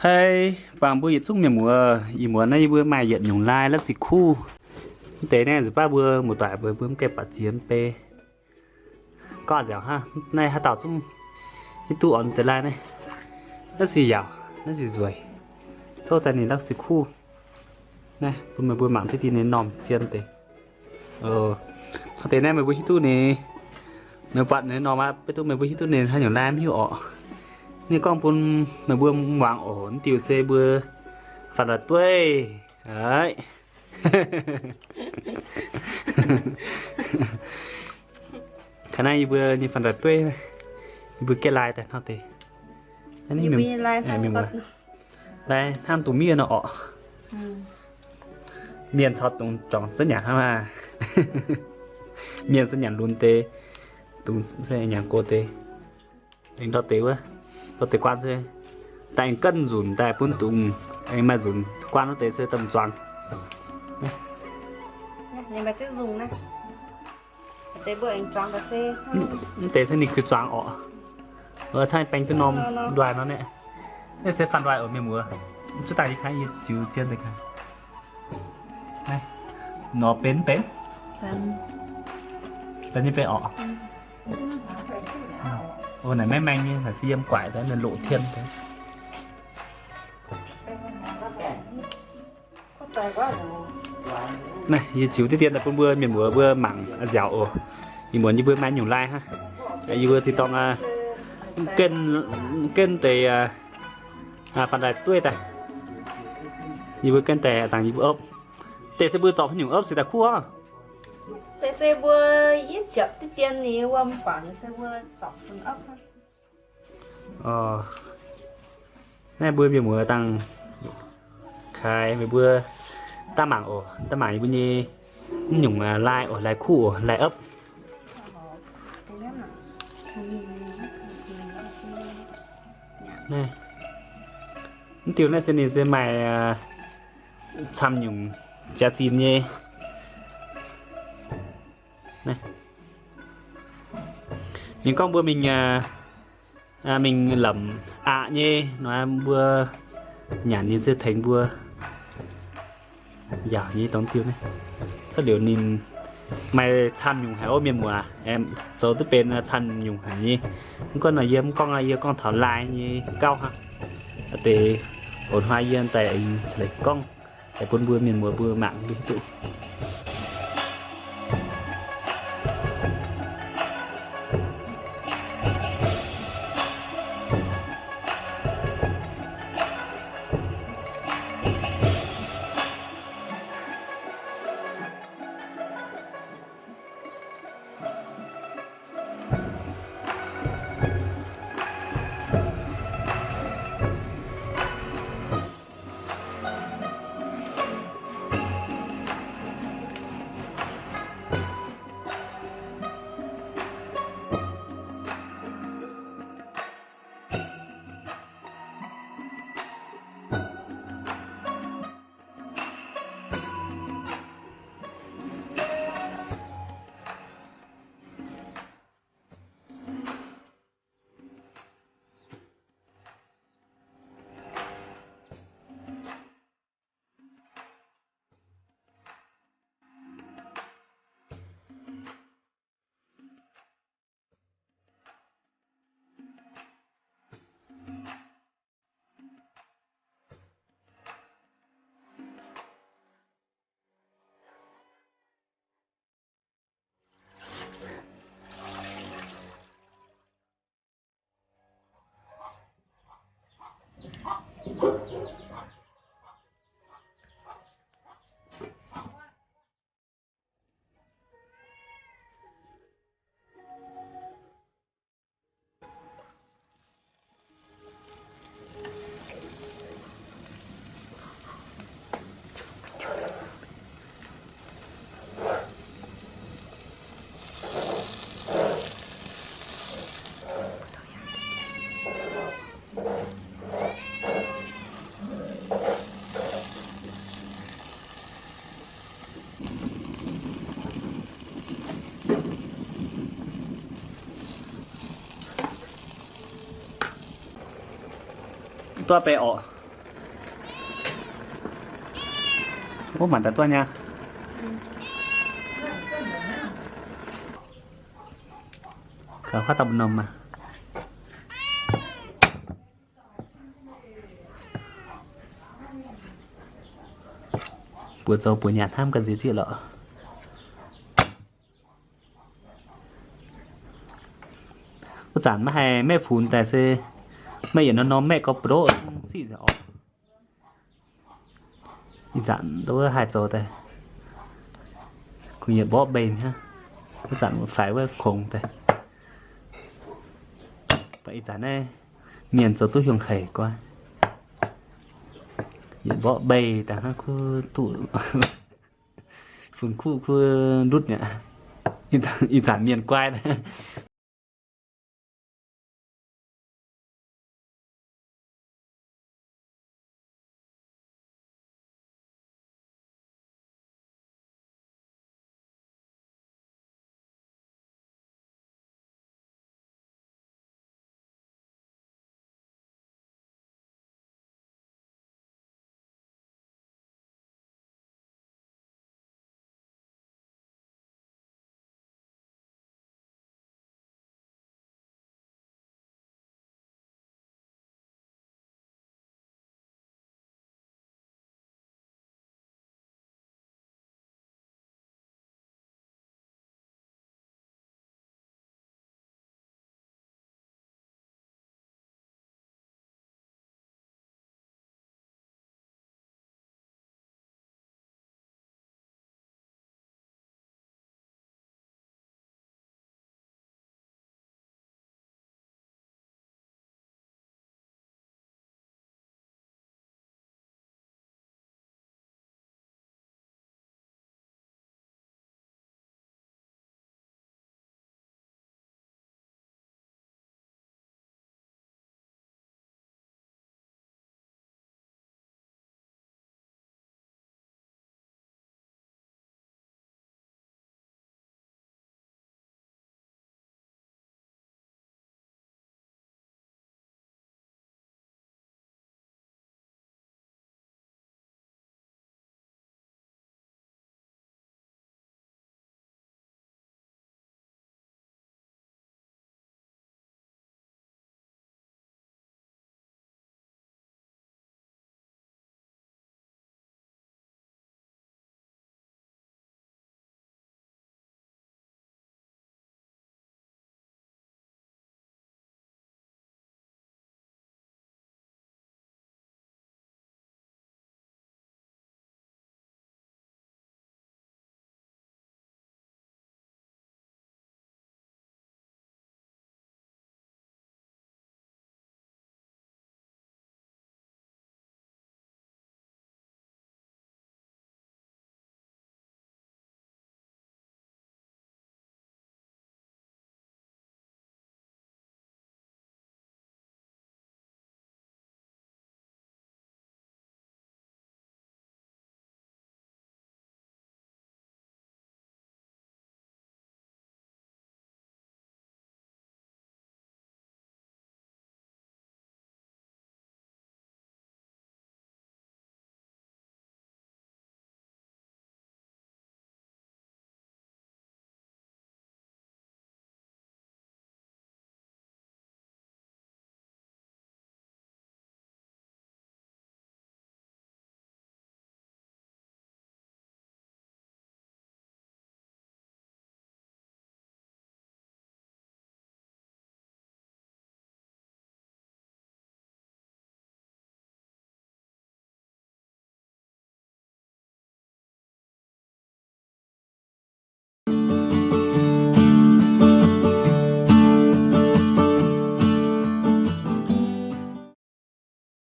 Ei, bangc mbuo yietc zungv mienh muoz, ih muonz naaiv yie mbuo maaih yietc nyungc lai la'sic kuv. Mv deix naaiv nzunc baav mbuo muoz-doic mbuo mv gaengh buatc jiex mv bei. Gorngv nziaauc hnangv, naaiv haaix dauh zungv hiuv duqv oc, deix lai naaiv. La'sic yaauc, la'sic nzueic, cov daaih ninh la'sic kuv. Naaiv bun meih mbuo mangc diqv dien ninh normh zien deix. Hnangv deix naaiv meih mbuo hiuv duqv ninh, meih buatc ninh normh aqv, beiv duqv meih mbuo hiuv duqv ninh haaix nyungc lai mv hiuv orqc. Ninh gorngv bun meih mbuo muangx oc. Mv diuh se mbuo fanh doic dueiv. Aaix. Kaaix naaiv yie mbuo nyei fanh doic dueiv, yie mbuo gaeqv lai daaih hnangv deix. Lai hnamv dongh miev nor orqc. Mienh caux dongh juangc zunv nyanc hnangv maah. Mienh se nyanc lunx deix, dongh se nyanc gox deix. Aengx ndortv deix wuov, ndortv deix guaan se daaih aengx gaengh nzunc daaih bun dungz, aengx maaih nzunc guaan wuov deix se domh zuangx. Mv deix se ninh kuh zuangx orqc. Camv baeng duqv norm nduaaih nor naaiv. Naaiv se fanh nduaaih oc mienh muoz. Mv zuqc daaih yie kangv yie ziux zien deix gaax. Nor benx mv benx? Benx nyei benx orqc. O, naaic maengh maengh nyei, naaic se yiem guaaic daaih, naaic loqc tien daaih. Naaiv yie ziux diqv dien daaih bun mbuo mienh muoz mbuo mangc nziaauc oc. Ih muonz yie mbuo maaih nyungc lai hnangv. Yie mbuo zinh dorngx gen deix fanh daaih dueiv daaih. Yie mbuo gen deix dangh yie mbuo opv. Deix se mbuo zorpc haaix nyungc opv cingx daaih kuv? Deix se mbuo yie ziepc diqv dien ninh wuom guangc se mbuo zorpc haaix nyungc opv. Naaiv mbuo mienh muoz dangh kaaix meih mbuo daav mangc oc. Daav mangc yie mbuo nyei mv nyungc lai oc, lai kuv oc, lai opv. Mv diuh naaiv se ninh se maaih camv nyungc jaax zinh nyei. Ninh gorngv mbuo mingh, mingh lamc aqc nyei nor, mbuo nyanc ninh se tengx mbuo njaaux nyei dongh diuh naaiv. Cuotv liuz ninh maaih camv nyungc haic ov mienh muoz, zoux duqv benx camv nyungc haic nyei. Mv gunv nor yie mv gorngv, yie gorngv taux lai nyei gauv hnangv. Deix oc hnoi yie daaih aengx leiz gorngv daaih bun mbuo mienh muoz mbuo mangc mbuo hiuv duqv. Duqv baeqc orqc. Wuov maanc daaih duqv nyei. Gaax huaav dauh mbu'ndongx maah. Buoz zoux buoz nyanc hnamv ga'nziex zieqv lorqc. Wuov zanc maiv haih maeqv funx daaih se maeqv yietc norm norm maeqv gorx buoz-ndoqv zungv siqv nzengc orqc. Ih zanc nduov haih zoux daaih, kungx yietc mborqv mbeix hnangv. Wuov zanc faix wuov kongx daaih. Mv baac ih zanc naaiv mienh zoux duqv hiuang haic guai. Yietc mborqv mbeix daaih hnangv kuv duqv fun kuv kuv ndutv mi'aqv. Ih zanc mienh guai,